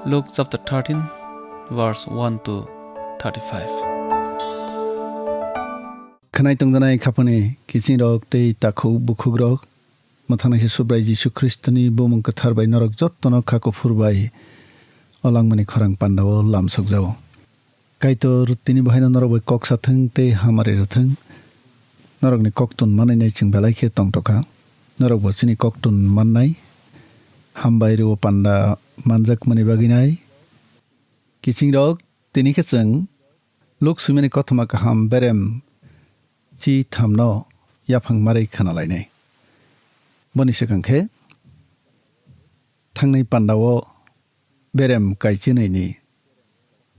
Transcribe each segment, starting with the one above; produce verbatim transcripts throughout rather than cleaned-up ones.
Luke chapter thirteen, verse one to thirty-five. Khwnai tongjanai khapani kiching rok tei takhuk bukhuk rok, mwthangnaisa Subrai Jisu Khristoni bumung kwthar bai norok jottono kha kuphur bai o langmani khorang pandao lamsokjao. Kaitor tini bahaino norok bai kok sathwng tei hamari rwthwng. Norokni koktun manwi nai chwng belai khe tongtokha. Norok bo chini koktun mannai, hambai rwo panda manjakmani bagwi nai. Kiching rok, tini khe chwng Luk swimani kothoma kaham berem chi thamno yaphang marwi khna lainai. Boni swkang khe thangnai pandao berem kaichinwini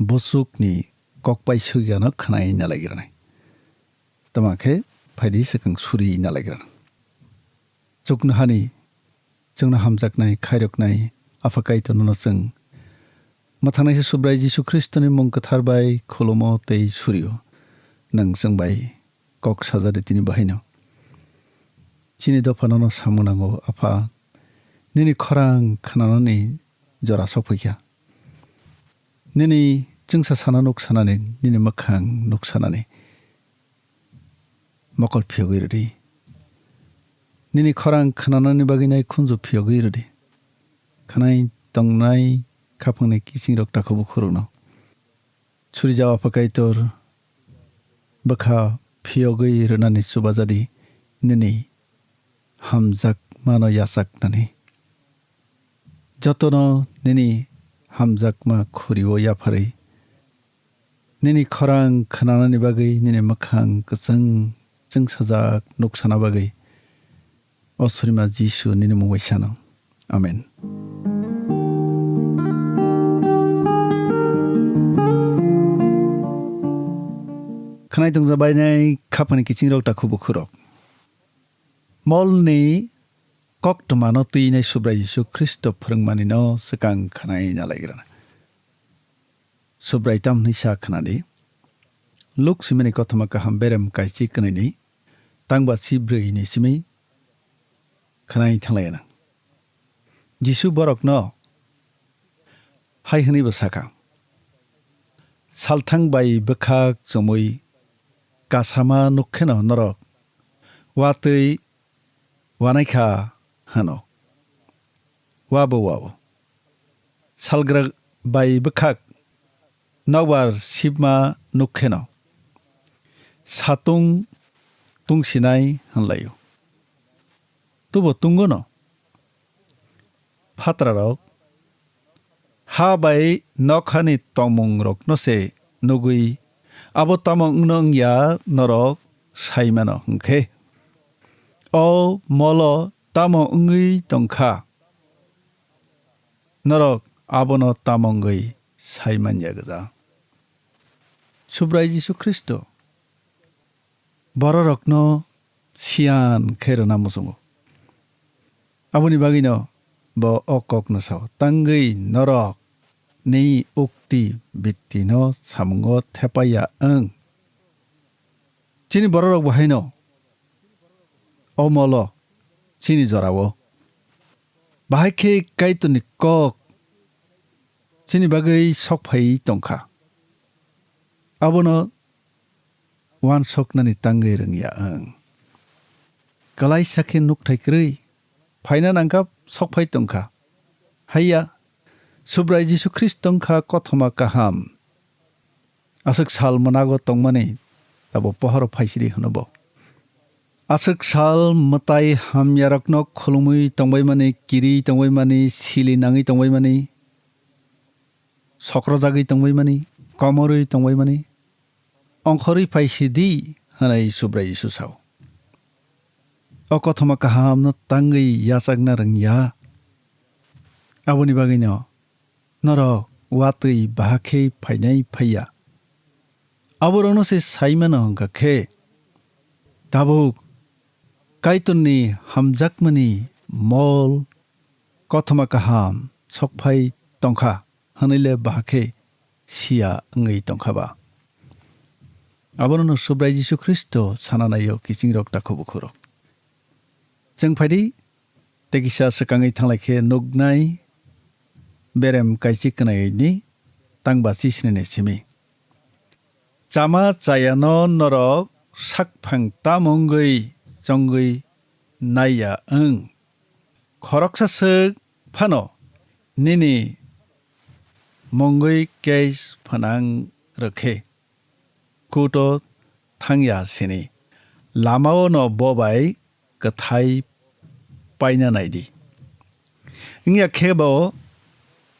buchukni kokpai sugiyano khwnai nalaigrani. Tama khe phaidi swkang suri nalaigrani. Chuknohani chwngno hamjaknai, khairoknai Apha Kaitorno chwng mwthangnaisa Subrai Jisu Khristoni mung kwthar bai khulumo tei surio. Nwng chwng bai kok sajadi tini bahaino. Chini dopha nono samung nango, Apha. Nini khorang khnanani jora sokphaikha. Nini chwngsa sana nuk sanani, nini mwkhang nuk sanani mokol phiyogwi rwdi. Nini khorang khnanani bagwi nai khunju phiyogwi rwdi. Khwnai tongnai khaphangni kiching rok takhuk bukhuk rokno. Surijao Apha Kaitor, bwkha phiyogwi rwnani chubajadi nini hamjakmano yachaknani. Jotono nini hamjakma khurio yapharwi, nini khorang khnanani bagwi nini mwkhang kwchwng chwngsajak nuk sana bagwi. O Surima Jisu nini mung bai sano. Amen. Khwnai tongjabainai khaphani kichingrok takhuk bukhurok. Molni koktwmano twinai Subrai Jisu Khristo phwrwngmanino swkang khwnai nalaigrana. Subrai tamni sa khwnadi. Luk simani kothoma kaham berem kaichi kwnwini tangba sibrwini simi khwnai thanglaiana. Jisu borokno hai hwnwibo sakha, "Salthang bai bwkhak chumui kasama nukkheno norok watwi wanaikha hwno, wabo wao. Salgrak bai bwkhak nokbar sibma nukkheno satung tungsinai hwnlaio. Tubo tungono phatrarok ha bai nokhani tongmungrokno se nugwi, abo tamo wngno wngya norok saimano hwnkhe, o molo tamo wngwi tongkha, norok abono tamo wngwi saimanya gwja." Subrai Jisu Khristo bororokno siyan khe rwna muchungo. Aboni bagwino bo o kokno sao, "Tangwi norok ni ukti bittino samungo thepaiya wng." Chini bororok bo haino o molo chini jorao bahai khe Kaitorni kok chini bagwi sokphai tongkha. Abono wansoknani tangwi rwngya wng. Kwlaisa khe nukthai kwrwi phaina nangkha, sokphai tongkha. Haiya, Subrai Jisu Khristo wngkha kothoma kaham. Aswk sal mwnago tongmani abo pohoro phaisidi hwno bo. Aswk sal mwtai hamyarokno khulumwi tongbaimani, kiri tongbaimani, sili nangwi tongbaimani, sokrojagwi tongbaimani, komorwi tongbaimani, ongkhorwi phaisidi, hwnwi Subrai Jisu sao. O kothoma kahamno tangwi yachakna rwngya. Aboni bagwino norok watwi bahakhe phainai phaiya. Aborokno se saimano hwnkha khe, tabuk Kaitorni hamjakmani mol kothoma kaham sokphai tongkha hwnwi le bahakhe siya wngwi tongkha ba? Abono no Subrai Jisu Khristo sana naio kichingrok takhuk bukhurok. Chwng phaidi, tei kisa swkangwi thanglai khe nuknai berem kaichi kwnai ni tangba chisnini simi. Chama chayano norok sakphang tam wngwi chongwi naiya wng. Khoroksa swk phano nini mungwi case phanang rwkhe kuto thangya sini. Lamao no bo bai kwthai paina naidi. Wngya khe bo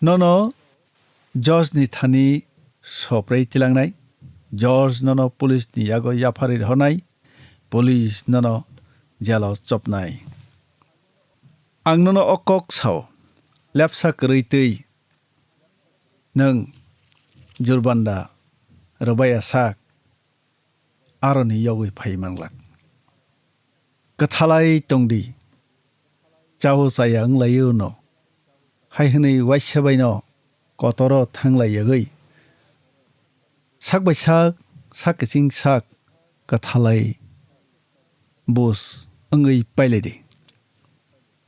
nono judge ni thani soprei tilangnai. Judge nono police ni yago yapharwi rohornai. Police nono jelo chopnai. Ang nono o kok sao, lepsa kwrwi twi nwng jurbanda rwbaiya sak, aroni yogwi phai manglak. Kwthalai tongdi, chao chaya wnglaio no, hai hwnwi waisa bai no kotoro thanglai yagwi, sak bai sak, sak kiching sak, kwthalai bus wngwi pailai di.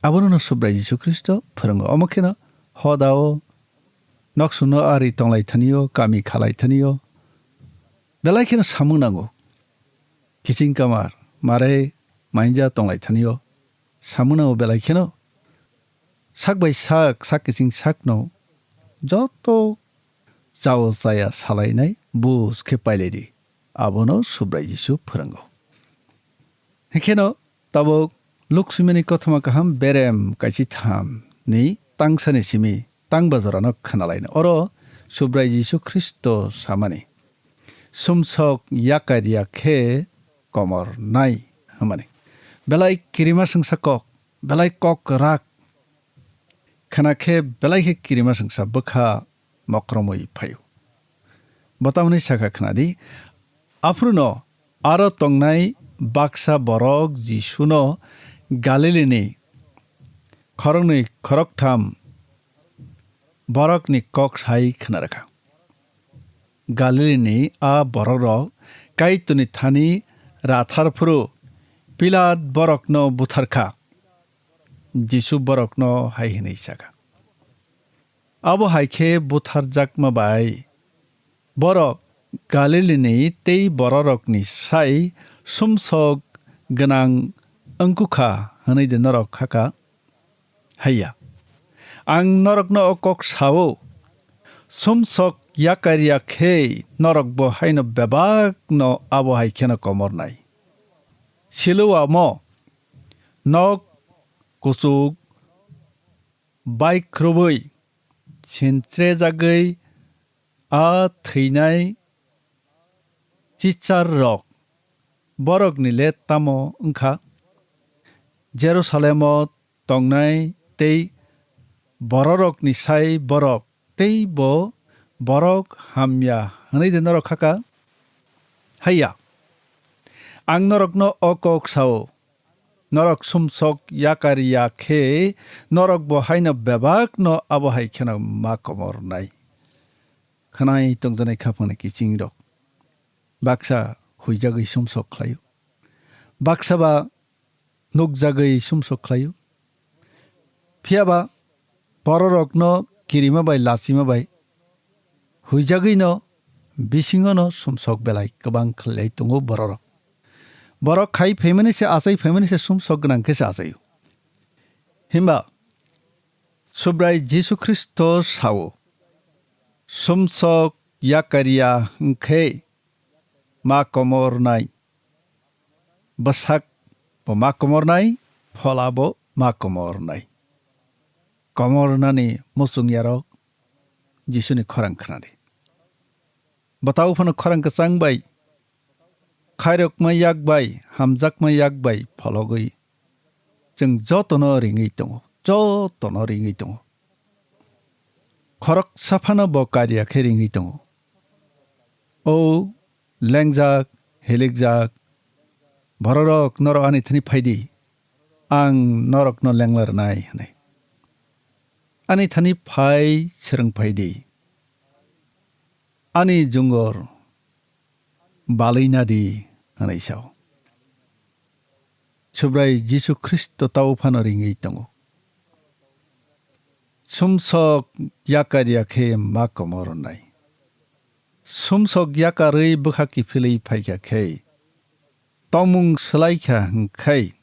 Abono no Subrai Jisu Khristo phwrwngo. Omo kheno hodao, noksongno ari tonglai thanio, kami khalai thanio, belai kheno samung nango. Kiching kamar, mare, mainja tonglai thanio, samung nango belai kheno. Sak bai sak, sak kiching sakno joto chao chaya salainai bus khe pailai di. Abono Subrai Jisu phwrwngo. Hikheno tabuk Luk swimani kothoma kaham berem kaisi tham ni tangsani simi tang bajorano khnalaino. Oro Subrai Jisu Khristo samani, "Sumsok yakar ya khe komor nai," hwnmani. Belai kirima swngsa kok, belai kok kwrak khna khe belai khe kirima swngsa bwkha mokromwi phaio. Bo tamni sakha khnadi, aphruno aro tongnai baksa borok Jisuno Galilini khoroknwi khoroktham borokni kok sai khna rwkha. Galilini a borokrok Kaitorni thani rathar phuru Pilat borokno butharkha. Jisu borokno hai hwnwi sakha, "Abo hai khe butharjakma bai borok Galilini tei bororokni sai sumsok gwnang wngkukha hwnwi de norok khaka? Haiya. Ang norokno o kok sao, sumsok yakar ya khe norokbo haino bebakno abo hai kheno komornai. Siloamo nok kuchuk baikhrubwi sintrejagwi a thwinai chicharrok borokni le tamo wngkha? Jerusalemo tongnai tei bororokni sai borok tei bo borok hamya hwnwi de norok khaka? Haiya. Ang norokno o kok sao, norok sumsok yakar ya khe norokbo haino bebakno abo hai kheno ma komornai." Khwnai tongjaknai khaphangni kichingrok baksa huijagwi sumsok khlaio, baksa ba nukjagwi sumsok khlaio. Phiya ba bororokno kirima bai lachima bai huijagwino bisingono sumsok belai kwbang khlai tongo bororok. Borok khai phaimani se achai phaimani se sumsok gwnang khe se achaio. Himba Subrai Jisu Khristo sao, "Sumsok yakar ya hwnkhe ma komornai. Bwsak bo ma komornai, phola bo ma komornai." Komornani muchungyarok Jisuni khorang khnadi. Bwtao phano khorang kwchang bai, khairokma yak bai, hamjakma yak bai phologwi chwng jotono ringwi tongo, jotono ringwi tongo. Khoroksa phano bo karya khe ringwi tongo. "O lengjak, hilikjak bororok, norok ani thani phaidi, ang norokno lengla rwnai," hwnwi. "Ani thani phai, swrwng phaidi, ani jungor balwi nadi," hwnwi sao. Subrai Jisu Khristo tao phano ringwi tongo. Sumsok yakar ya khe ma komor rwnai. Sumsok yakarwi bwkha kiphilwi phaikha khe, tongmung swlaikha hwnkhe,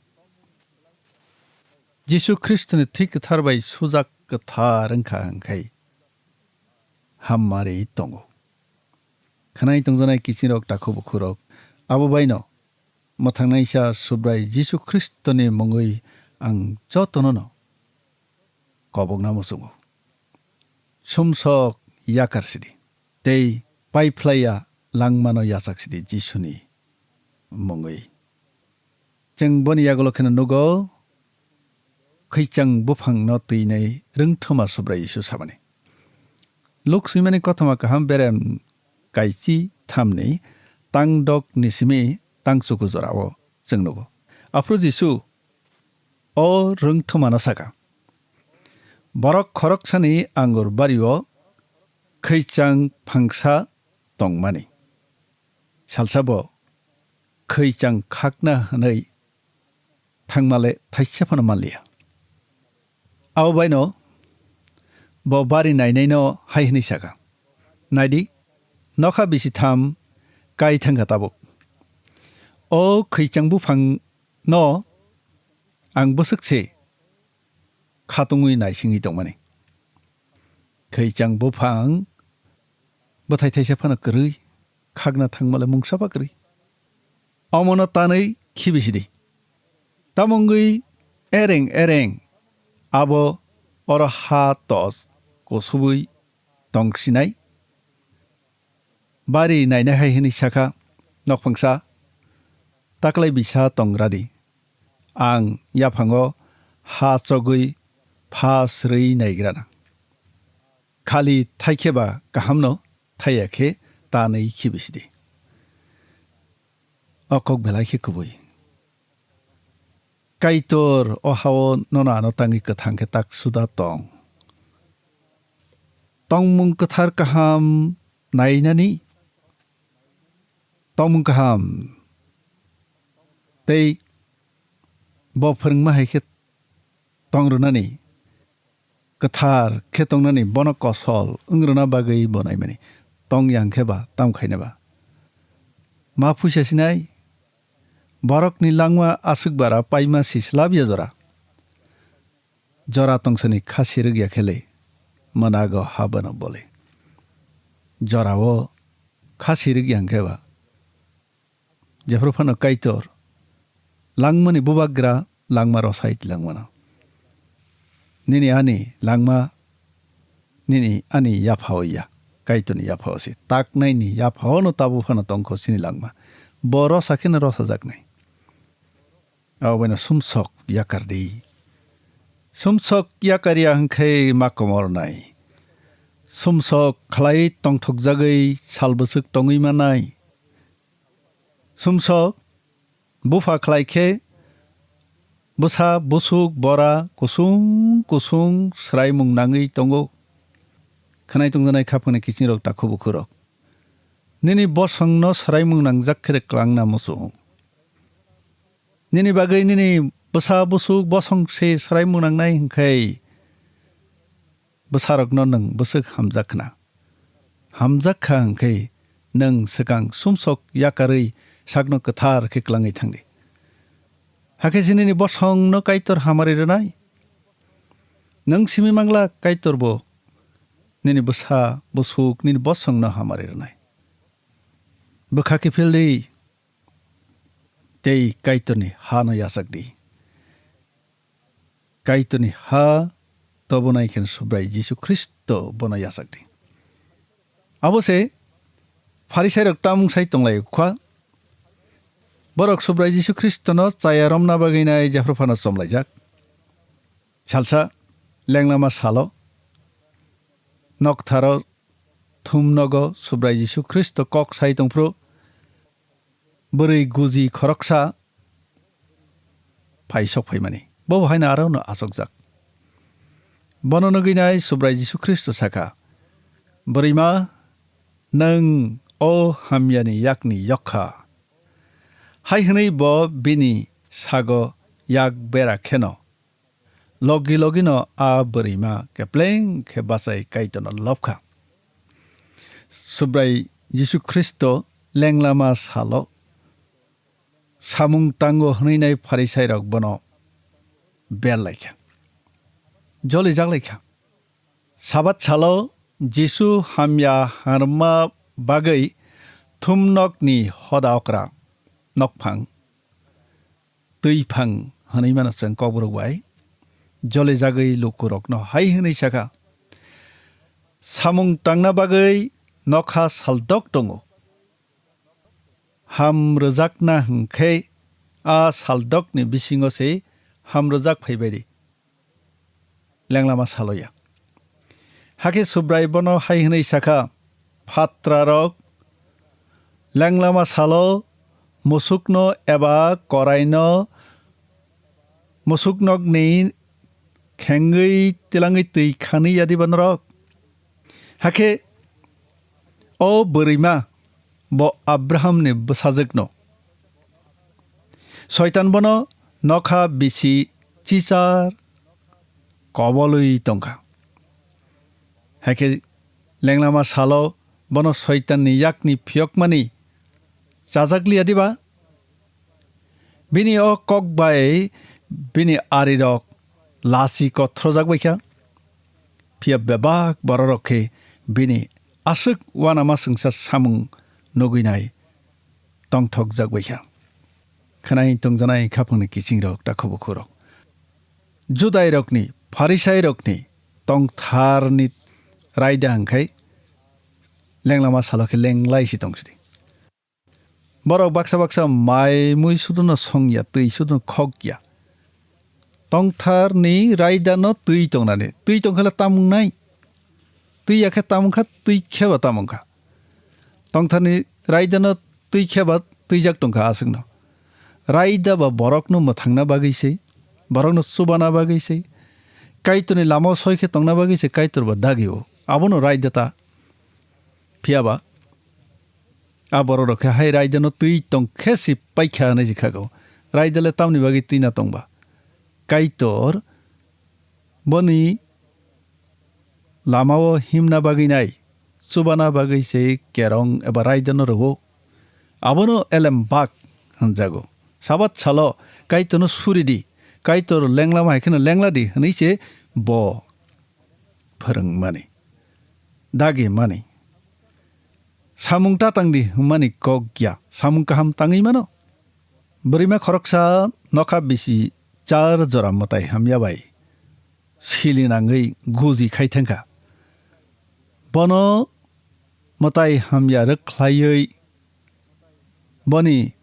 Jisu Khristoni thwi kwthar bai sujak kwthar wngkha hwnkhe, hamari tongo. Khwnai tongjanai kiching rok, takhuk bukhuk rok, abo baino mwthangnaisa Subrai Jisu Khristoni mungwi ang jotono no kobokna muchungo. Sumsok yakar sidi tei paiphlaiya langmano yachak sidi Jisuni mungwi. Chwng boni yagulo kheno nugo, khwichang buphangno twinai rwngthoma Subrai Jisu samani. Luk swimani kothoma kaham berem kaichi thamni tang dok ni simi tang chuku jorao chwng nugo. Aphuru Jisu o rwngthomano saka, "Borok khoroksani angur bario khwichang phangsa tongmani. Salsa bo khwichang khakna hwnwi thangmale thaisa phano manliya." Abo baino bo bari nainaino hai hwnwi saka, "Naidi, nokha bisi tham kai thangkha tabuk. O khwichang buphang no ang bwswk se khatungwi naisingwi tongmani. Khwichang buphang bwthai thaisa phano kwrwi, khakna thangmale mungsa ba kwrwi. Omono tanwi khibi sidi. Tamo wngwi ereng ereng abo oro ha tos kusubwi tong sinai?" Bari nainai hai hwnwi sakha, "Nokphangsa, taklai bisa tong radi. Ang yaphango ha chogwi pha srwi naigrana. Khali thaikhe ba kahamno, thaiya khe tanwi khibi sidi." O kok belai khe kubui. Kaitor o hao nono ano tangwi kwthang khe tak suda tong. Tongmung kwthar kaham nainani tongmung kaham tei bo phwrwngma hai khe tong rwnani, kwthar khe tongnani, bono kosol wng rwna bagwi bo naimani. Tong yang khe ba, tamo khaina ba? Ma phuisa sinai? Borokni langma aswk bara paima si slabya jora. Jora tongsani kha sirwk ya khe le, mwnago ha bono bole. Jorao kha sirwk ya hwn khe ba, jephru phano Kaitor langmani bubagra langma rosai langmano. Nini ani langma, nini ani yaphao ya, Kaitorni yaphao se. Taknaini yaphaono tabuk phano tongkho chini langma. Bo rosa kheno rosajaknai. Abo baino sumsok yakar di. Sumsok yakar ya hwn khe ma komornai. Sumsok khlai tongthokjagwi sal bwswk tongwi manai. Sumsok bupha khlai khe bwsa, busuk, bora kusung kusung swraimung nangwi tongo. Khwnai tongjanai khaphangni kichingrok, takhuk bukhurok, nini bosongno swraimung nangjak khe kwlangna muchung. Nini bagwi nini bwsa, busuk, bosong se swraimung nangnai hwn khe bwsarokno nwng bwswk hamjak khna. Hamjak kha hwn khe nwng swkang sumsok yakarwi sakno kwthar khe kwlangwi thangdi. Hakhe se nini bosongno Kaitor hamari rwnai. Nwng simi mangla Kaitor bo nini bwsa, busuk, nini bosongno hamari rwnai. Bwkha kiphil di tei Kaitorni hano yachak di. Kaitorni ha tobonai khe Subrai Jisu Khristo bono yachak di. Abo se Pharisairok tamung sai tonglai kha. Borok Subrai Jisu Khristono chaya romna bagwi nai jephru phano chomlaijak. Salsa lenglama salo noktharo thum nogo Subrai Jisu Khristo kok sai tongphru, bwrwi guji khoroksa phai sok phaimani. Bo bo haino aro no achokjak. Bono nugwi nai Subrai Jisu Khristo sakha, "Bwrwima, nwng o hamyani yakni yok kha." Hai hwnwi bo bini sago yak bera kheno Logi logino a bwrwima kepleng khe bachai Kaitorno lobkha. Subrai Jisu Khristo lenglama salo samung tango hwnwi nai Pharisairok bono bel laikha, jolijak laikha. Sabat salo Jisu hamya harma bagwi thumnokni hoda okra nokphang twi phang hwnwi mano chwng kokborok bai jolijagwi lukurokno hai hwnwi sakha, "Samung tangna bagwi nokha saldok tongo. Ham rwjakna hwnkhe a saldokni bisingo se ham rwjak phaibai di." Lenglama saloya. Hakhe Subrai bono hai hwnwi sakha, "Phatrarok, lenglama salo musukno eba koraino musuknokni khengwi tilangwi twi khani yadi ba norok?" Hakhe o bwrwima bo Abrahamni bwsajwkno. Soitan bono nokha bisi chichar kobolwi tongkha. Hakhe lenglama salo bono Soitanni yakni phiyokmani chajak liya diba? Bini o kok bai bini arirok lachi kothrojak bai kha. Phiya bebak bororok khe bini aswk uanama swngsa samung nugwi nai tongthokjak bai kha. Khwnai tongjanai khaphangni kiching rok, takhubukhurok. Judairokni, Pharisairokni tongtharni raida hwnkhe lenglama salo khe lenglai si tong sidi. Borok baksa baksa mai mui suduno songya, twi suduno khokya. Tongtharni raidano twi tongnani. Twi tongkhala tamung nai. Twi yakhe tamung kha, twi kheba tamung kha. Tongtharni raidano twi kheba twijak tongkha aswkno. Raida ba borokno mwthangna bagwi se, borokno chubana bagwi se, Kaitorni lamao soi khe tongna bagwi se Kaitor ba dagi o. Abono raida ta. Phiya ba a borok rok khe hai raidano twi tong khe si paikha hwnwi si khago. Raida le tamni bagwi twi na tong ba? Kaitor boni lamao himna bagwi nai, chubana bagwi se kerong eba raidano rwo. Abono elem bak hwnjago. Sabat salo Kaitorno suri di, Kaitor lenglama hai kheno lengla di hwnwi se bo phwrwngmani, dagi mani. Samung ta tang di hwnmani kok ya, samung kaham tangwi mano. Bwrwima khoroksa nokha bisi char jora mwtai hamya bai sili nangwi guji khai thangkha. Bono mwtai hamya rwk khlaiwi boni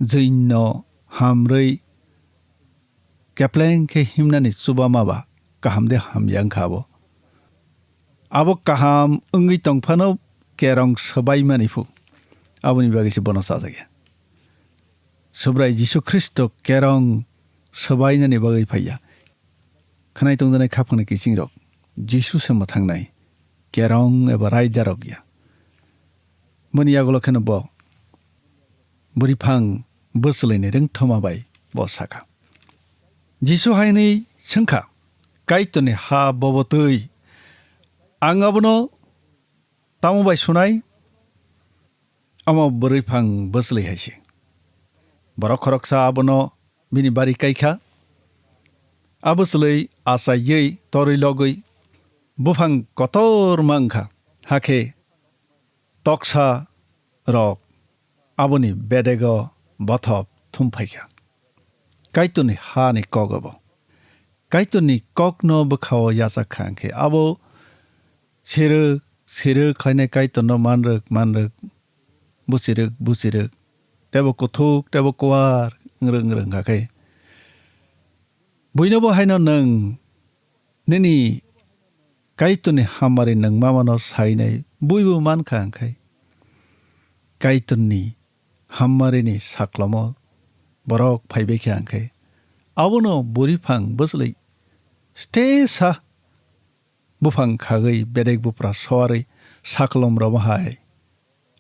jwino hamrwi kepleng khe himnani chubama ba kaham de hamya wngkha abo. Abo kaham wngwi tongphano kerong swbaimani phu, aboni bagwi se bono chajakya. Subrai Jisu Khristo kerong swbainani bagwi phaiya. Khwnai tongjanai khaphangni kiching rok, Jisu se mwthangnai, kerong eba raida rok ya. Boni yagulo kheno bo bwrwi phang bwchwlwini rwngthoma bai bo sakha. Jisu hai hwnwi swngkha, "Kaitorni ha bobo twi, ang abono tamo bai sunai?" Omo bwrwi phang bwchwlwi hai se. Borok khoroksa abono bini bari kai kha. A bwchwlwi achaiwi torwi logwi buphang kotorma wngkha, hakhe toksa rok aboni bedego bothop thum phai kha. Kaitorni hani kok abo. Kaitorni kokno bwkhao yachak kha hwnkhe abo sirwk sirwk khlainai Kaitorno manrwk manrwk, buchirwk buchirwk, teibo kuthuk teibo kuar wngrwk wngrwk wngkha khe. Buinobo haino nwng nini Kaitorni hamari nwng mamano sainai buibo mankha hwnkhe, Kaitorni hammarini saklomo borok phaibai kha hwnkhe, abono bwrwi phang bwchwlwi stesa buphang khagwi bedek bupra soarwi saklom romo hai.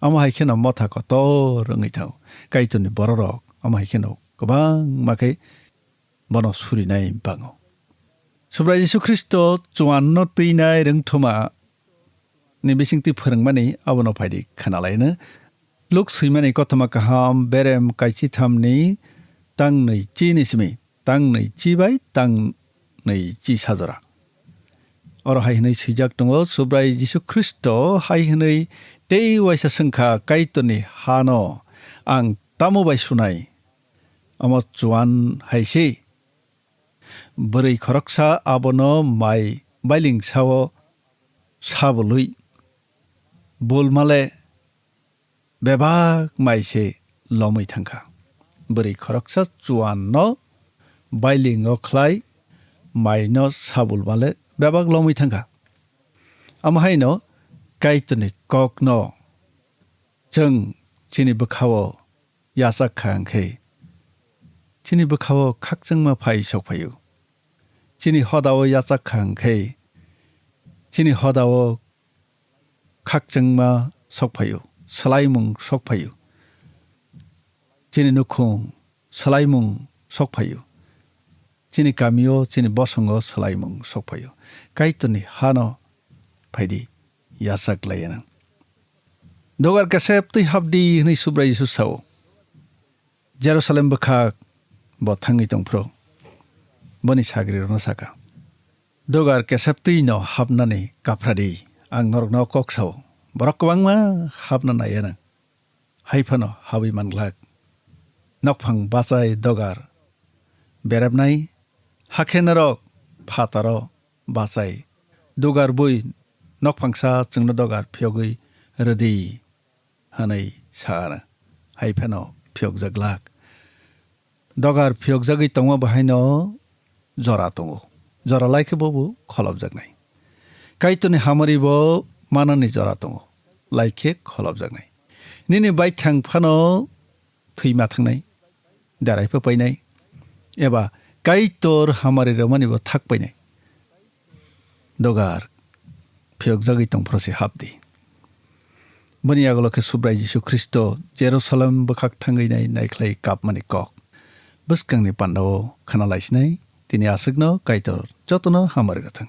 Omo hai kheno motha kotor wngwi thango. Kaitorni bororok omo hai kheno kwbangma khe bono surinai bango. Subrai Jisu Khristo chuanno twinai rwngthoma ni bisingtwi phwrwngmani abono phaidi khwnalaino. Luk swimani kothoma kaham berem kaisithamni tang nwi chini simi, tang nwi chi bai tang nwi chi sajora. Oro hai hwnwi swijak tongo, Subrai Jisu Khristo hai hwnwi tei waisa swngkha, "Kaitorni hano ang tamo bai sunai? Omo chuan hai se." Bwrwi khoroksa abono mai bailing sao sabului bulmale bebak mai se lomwi thangkha. Bwrwi khoroksa chuanno bailingo khlai maino sabulmale bebak lomwi thangkha. Amo haino Kaitorni kokno chwng chini bwkhao yachak kha hwnkhe, chini bwkhao khakchangma phai sokphaio. Chini hodao yachak kha hwnkhe, chini hodao khakchangma sokphaio, swlaimung sokphaio. Chini nukhung swlaimung sokphaio. Chini kamio, chini bosongo swlaimung sokphaio. Kaitorni hano phaidi yachak laiya nang. Dogar kesep twi hapdi hwnwi Subrai Jisu sao. Jerusalem bwkhak bo thangwi tongphuru boni sagrirokno saka, "Dogar kesep twino hapnani kaphradi, ang norokno kok sao. Borok kwbangma hapna naiya nang, hai phano habwi manglak. Nokphang bachai dogar berepnai, hakhe norok phataro bachai dogar bui nokphangsa chwngno dogar phiyogwi rwdi," hwnwi sa ano. Hai phano phiyokjak glak. Dogar phiyokjagwi tongma bahaino jora tongo. Jora lai khe bobo kholopjaknai. Kaitorni hamari bo manani jora tongo. Lai khe kholopjaknai. Nini baithang phano thwima thangnai, darai papainai, eba Kaitor hamari rwmani bo thak painai. Dogar phiyokjagwi tongphuru se hapdi. Boni yagulo khe Subrai Jisu Khristo Jerusalem bwkhak thangwi nai naikhlai kapmani kok. Bwskangni pandao khwnalaisinai, tini aswkno Kaitor jotono hamari rwthwng.